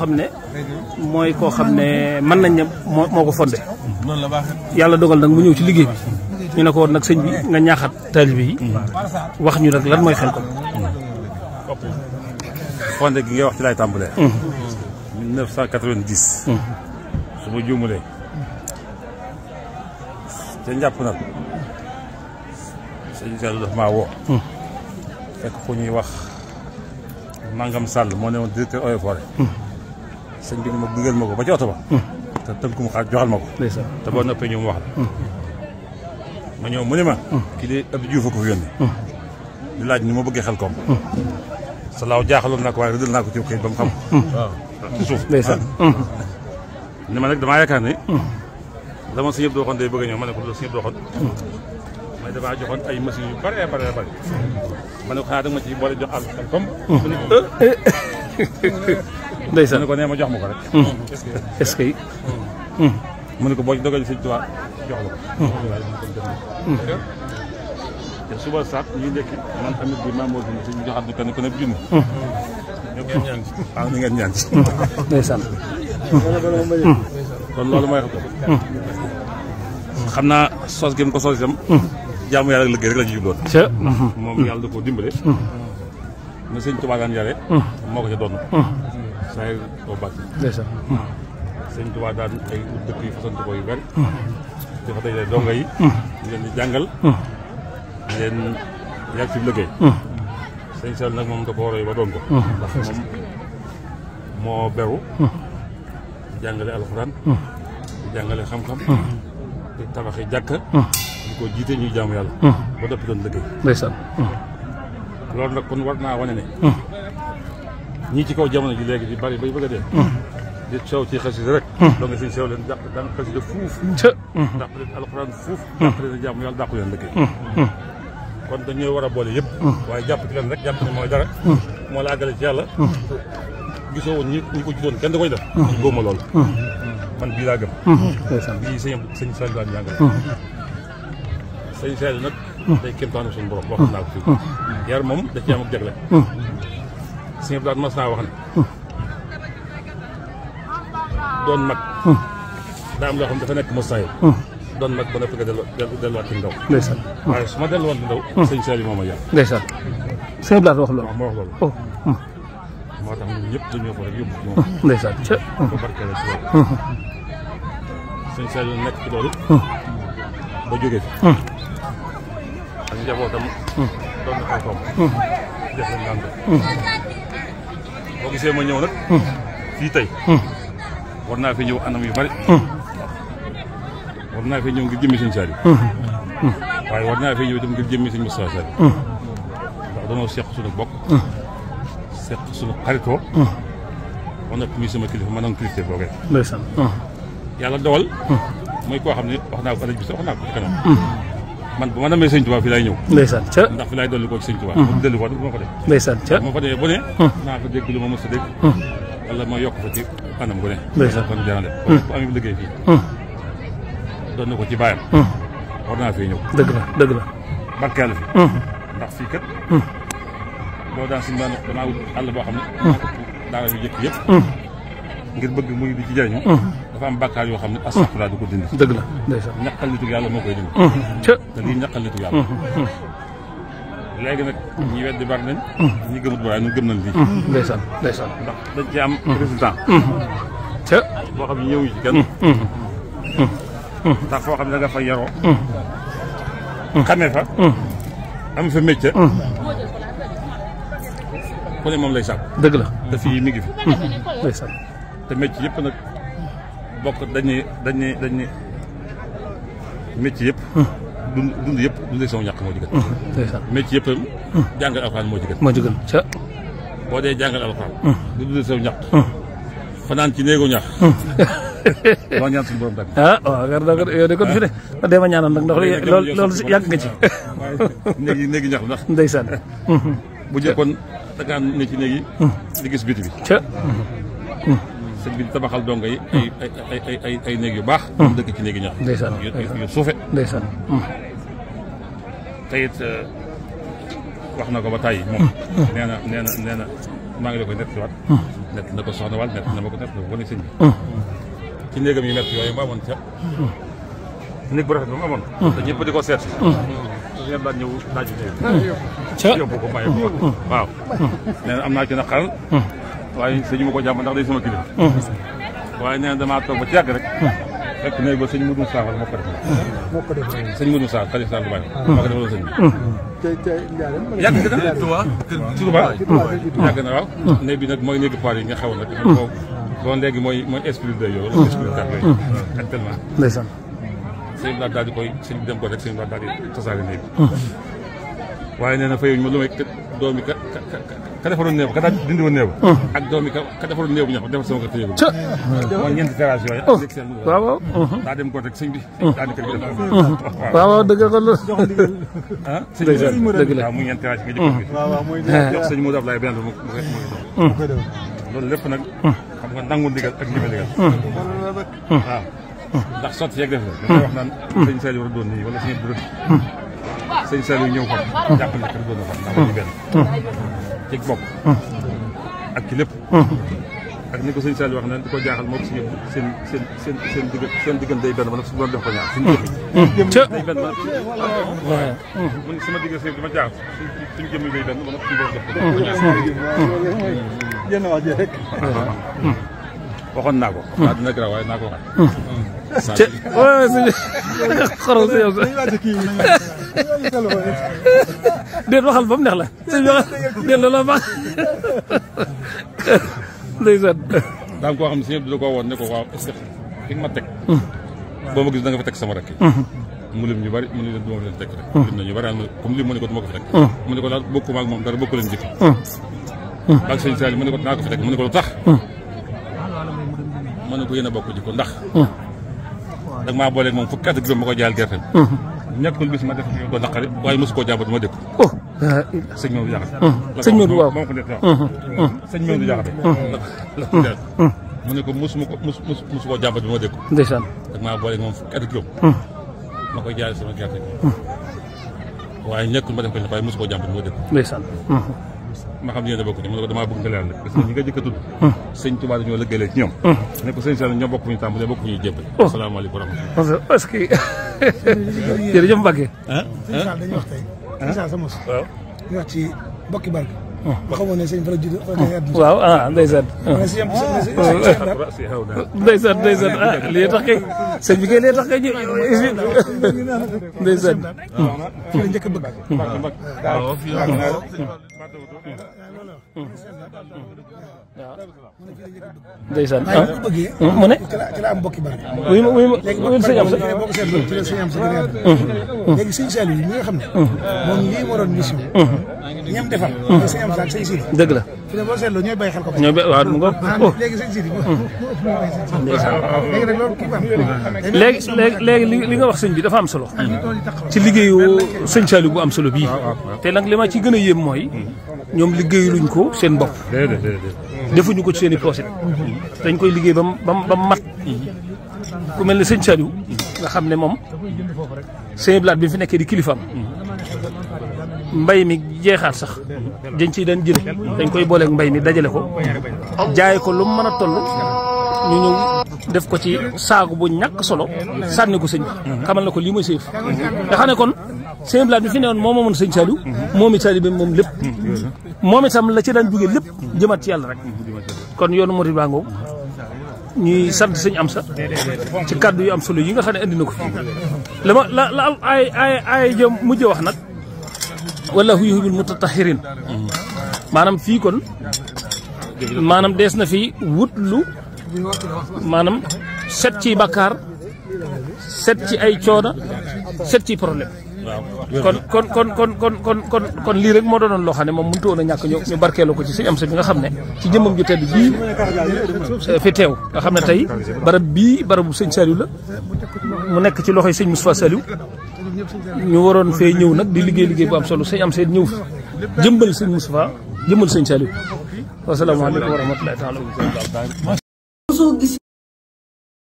xam ne mooy koo xam ne mën nañ ne moo ko fondé yàlla dogal nag mu ñëw ci liggéey bi ñu ne ko woon nag sëñ bi nga ñaaxaat taalibe yi wax ñu nag lan mooy Xelcom. fondé gi ngay wax ci laay tàmbalee. 1990. su ma juumulee. ca njàpp nag sëñ Seydou daf maa woo. fekk ku ñuy wax Nangam Sall moo ne woon directeur Eaux et Forêts. sëñ bi ma gungal ma ko ba ci oto ba. te tënkum xaar joxal ma ko. te boo noppee ñu mu wax la. ma ñëw mu ne ma. kii de Abdou Diouf a ko fi yónni. di laaj ni ma bëggee Xelcom. sa laaw jaaxaloon naa ko waaye rëddal naa ko ci këyit ba mu xam. waaw ci suuf. ni ma nag damaa yaakaar ni. dama sëñ Abdou waxoon day bëgg a ñëw ma ne ko loolu sëñ Abdou waxoon. may damaa joxoon ay machines yu bëree bëri. ma ne ko xanaa da nga ma ci boole jox àll Xelcom. ndeysaan mu ne ko nee ma jox ma ko rek. est-ce que. mu ne ko boo ci dogal sëñ Tuubaa jox la ko. te suba saat ñuy ndekki man tamit bi maa moo dund si ñu joxaat ñu kenn ku nekk junni. ngeen ñaan ci waaw ñu ngeen ñaan ci. ndeysaan. kon loolu mooy xam naa sos gi mu ko sos itam. jaamu yàlla ak liggéey rek la ci jubloon. moom yàlla da koo dimbale. na sëñ Tuubaa daan yare moo ko ca doon. saa yu koo bàcc. ndeysaan. sëñ Tuubaa daan ay dëkk yu fasante ko yu bari. dafa dajale donga yi. ñu leen di jàngal. di leen yar ci liggéey. sëñ Sall nag moom da ko roy ba doon ko. ndax moom moo beru. di jàngale alxuraan. di jàngale xam-xam. di tabaxi jàkka. di ko jiite ñuy jaamu yàlla. ba doppi doon liggéey. ndeysaan. loolu nag kon war naa wane ne. ñii ci kaw jamono ji léegi di bari bay bëgg a dee. di coow ci xasida rek. donc sëñ Sall leen dàq daan xasida fuuf. dàq leen alxuraan fuuf. dàq leen jaamu yàlla dàqu leen liggéey. kon dañoo war a boole yëpp. waaye jàpp ci leen rek jàpp ne mooy dara. moo la àggale ci yàlla. gisoo woon ñi ko jiitoon kenn da koy def. góoma loolu. man bii laa gëm. bii sëñ Sall daan jàngale. sëñ Sall nag. day kéemtaanu suñu borom wax naa ko fii. yar moom da ci am ak jagle. sëñ Abdou mas naa wax ne. doon mag. daa am loo xam dafa nekk mustahil. doon mag ba noppi nga delluwaat ci ndaw. ndeysaan. waaye su ma delluwaat ci ndaw. sëñ Sall moom a yar. ndeysaan. sëñ Abdou wax loolu. waaw moo wax loolu. moo tax ñun ñëpp dañoo ko rek yóbbu ci moom. ndeysaan. ko barkeelal ci loolu. sëñ Sall nekk ci loolu. ba jógee fi. ak njabootam. doon na Xelcom. def leen daan def. boo gisee ma ñëw nag. fii tey. war naa fi ñëw anam yu bari. war naa fi ñëw ngir jëmmi sëñ Sall. waaye war naa fi ñëw itam ngir jëmmi sëñ Moustapha Sall. ndax danoo seq suñu bokk. seq suñu xaritoo. ba noppi muy sama kilifa ma nangu kilifte boogee. ndeysaan. yàlla dogal. mooy koo xam ne wax naa ko ëllëg bi sax wax naa ko ci kanam. man bu ma demee sëñ Tuubaa fi laay ñëw. ndeysaan ndax fi laay dolli ko ci sëñ Tuubaa. bu dellu ko du ma ko def. ndeysaan. moo fa demee bu ne. naa fa dégg lu ma mës a dégg. wala ma yokk fa ci anam gu ne. ndeysaan kon jaarale. bu amee liggéey fii. doon na ko ci bàyyam. war naa fee ñëw. dëgg la dëgg la. barkeel fi. ndax fii kat. boo daan suñu daan damaa wut àll boo xam ne. daara yu jëkk yëpp. ngir bëgg muy di ci jëriñu. dafa am bàkkaar yoo xam ne astafurlah du ko dindi. dëgg la ndeysaan. ñaqal nitu yàlla moo koy dindi. te lii ñaqal nitu yàlla. léegi nag ñi weddi bari nañ. ñi gëmut ba waaye ñun gëm nañ lii. ndeysaan ndeysaan. ndax dañ ci am résultat. boo xam ne ñëwuñu ci kenn. ndax foo xam ne da nga fa yaroo. xamee fa. am fa métier. ku ne moom lay sàkk. dëgg la. te fii mi ngi fi. ndeysaan. te métier yëpp nag bokk dañ ne métier yëpp. dund yëpp dundee sama ñàkk moo ci gën. ndeysaan. métier yëpp jàngal alxuraan moo ci gën. moo ci gën ca. boo dee jàngal alxuraan. du dundee sama ñàkk. fanaan ci néegu ñax. loo ñaan suñu borom tamit. ah waaw yow de ko du fi ne dee ma ñaanal nag ndax loolu yàgg nga ci. waaye néegi ñax ndax. ndeysaan. bu njëkkoon da ngaa ne ci néegi di gis biti bi. ca. sëñ bi tabaxal donga yi ay néeg yu baax. dëkk ci néegi ñax. ndeysaan yu suufe. ndeysaan. te it wax na ko ba tàyyi moom. nee na maa ngi la koy nettaliwaat. nett na ko soxna Wal nett na ma ko nett na ko wane sëñ bi. ci néegam yu métti yooyu mu amoon ca. néeg bu rafet ba mu amoon. te ñëpp di ko seet si. ñëpp daan ñëw laaj bi néeg. yóbbu ko bàyyi ko waaw. nee na am naa ci na xaral. waaye sëñ ma ko jàmm ndax day sama kilifa. waaye nee na damaa toog ba ci yàgg rek. fekk néeg ba sëñ Modou Sall moo ko defal. sëñ Modou Sall Khalifa Sall Dubaay moo ko defaloon sëñ bi. yàgg na Touba yàgg na waaw. néeg bi nag mooy néegu poir yi nga xawoon nag. bon léegi mooy esprit de yow esprit de yooyu actuellement. ndeysaan. sëñ bi daal di koy sëñ bi dem ko rek sëñ bi daal di tasaare néeg bi. waaye nee na fayuñu ma lu may doomi ka defaroon néew ka daal dindi woon néew. ak doomi ka defaroon néew bu ñax defar sama kër téye ko. mooy ñeenti terrasse yooyu. waaw waaw. daa dem ko rek sëñ bi. daa di kër gi def. waaw waaw dëgg la loolu. ah sëñ bi dëgg la waaw muy ñeenti terrasse yi nga jëkkoon bi. jox sëñ Modou Ablaye benn mu loolu lépp nag xam nga nangu ndigal ak libe ndigal. waaw ndax sotti yeeg def la. damay wax naan sëñ Saliou war a doon nii wala sëñ Abdou sëñ Saliou ñëw fa jàpp na kër doon na fa ndax ñu benn ci bokk ak ci lépp ak ni ko sëñ Saliou wax na di ko jaaxal moom si seen diggante day benn ba nag su doon def ko ñaar suñu jëm day benn ba mu sama diggante sëñ bi ma jaaxal suñu jëm yi day benn ba nag suñu doon def ko yenn wax ji rek waxoon naa ko waa dina garaaw waaye naa ko waxaat xoral si yow sax déet waxal ba mu neex la sëñ bi déet loolu la baax ndeysaan daa koo xam ne si ñëpp da koo woon ne ko waaw est-ce que fi nga ma teg boo ma gis da nga fa teg sama rakk yi mu lim ñu bari mu ne leen du ma leen teg rek lim na ñu bari comme lim mu ne ko du ma ko fi teg mu ne ko daal bokkuma ak moom dara bokku leen jikko ak sëñ Saliou mu ne ko naa ko fi teg mu ne ko lu tax ma ne ko yéen a bokk jikko ndax dag maa booleeg moom fukki at ak juróom ma ko jaayal gerte ñàkkul bis ma def ko naqari waaye mosu koo jàmbat ma dëkk sëñ Maodo Diakhaté sëñ Maodo waaw moo ko def waaw sëñ Maodo Diakhaté mu ne ko mosu koo jàmbat bi ma dëkk ndeysaan dag maa booleeg moom fukki at ak juróom ma koy jaayal sama gerte waaye ñàkkul ma def ko waaye mosu koo jàmbat bi ma dëkk ndeysaan ma xam ne yéen a bokk ñu mu ne ko damaa bëgg nga leeral parce que ñi nga jëkk a tudd sëñ Touba dañoo lëggale ci ñoom ne ko sëñ Saliou ñoo bokk ñu tàmbalee bokk ñuy jébbal asalaamaaleykum wa rahmatulah parce que jërëjëf Mbacke sëñ Sall dañuy wax tey sëñ Sall sa mos waaw ñu wax ci bokki barke ba xamoon ne sëñ fa la judd fa la àdduna waaw ah ndeysaan ndeysaan ndeysaan ah lii tax kay sëñ bi kay lii tax kay ñu ndeysaan fi la njëkk a bëgg ndeysaan waaye bu ko bëggee mu ne ci la am bokki barke wuy ma sëñ am sa boo ko seetloo ci la sëñ am sa gën a àdduna léegi sëñ Saliou yi mi nga xam ne moom lii moo doon mission ñam defal sëñ am sa ak sëñ Sidi dëgg la fi ne boo seetloo ñooy bàyyi xel ko ñoo be waaw mu ngoog léegi sëñ Sidi léegi nag loolu kii bam léegi li nga wax sëñ bi dafa am solo ci liggéeyu sëñ Saliou bu am solo bii te nag li ma ci gën a yéem mooy ñoom liggéeyuluñ ko seen bopp defuñu ko ci seen i poche dañ koy liggéey ba mat ku mel ne sëñ Saliou nga xam ne moom sëñ Blaat bi fi nekkee di kilifaam mbay mi jeexaat sax dañ ciy daan jële dañ koy booleeg mbay mi dajale ko jaay ko lu mu mën a toll ñu ñëw def ko ci saagu bu ñàkk solo sànni ko sëñ bi xamal na ko lii mooy séef nga xam ne kon sëñ Blaat bi fi newoon moo moomoon sëñ Saliou moom it Saliou bi moom lépp moom itam la ci daan jóge lépp jëmaat ci yàlla rek kon yoonu murid baa ngoog ñuy sant sëñ am sa ci kàddu yu am solo yi nga xam ne indi na ko fi la ay jëm mujj wax nag wallahu yuhibbul mutatahhirin maanaam fii kon maanaam dees na fi wut lu maanaam set ci bakkaar set ci ay coono set ci problème kon lii rek moo doonoon loo xam ne moom mënut woon a ñàkk ñu barkeeloo ko ci sëñ am sa bi nga xam ne ci jëmmam ju tedd bii fi teew nga xam ne tey barab bii barabu sëñ Saliou la mu nekk ci loxoy sëñ Moustapha Saliou ñu waroon fee ñëw nag di liggéey bu am solo sëñ am sa ñëw fi jëmbal sëñ Moustapha jëmbal sëñ Saliou wasalaamaaleykum wa rahmatulahi taala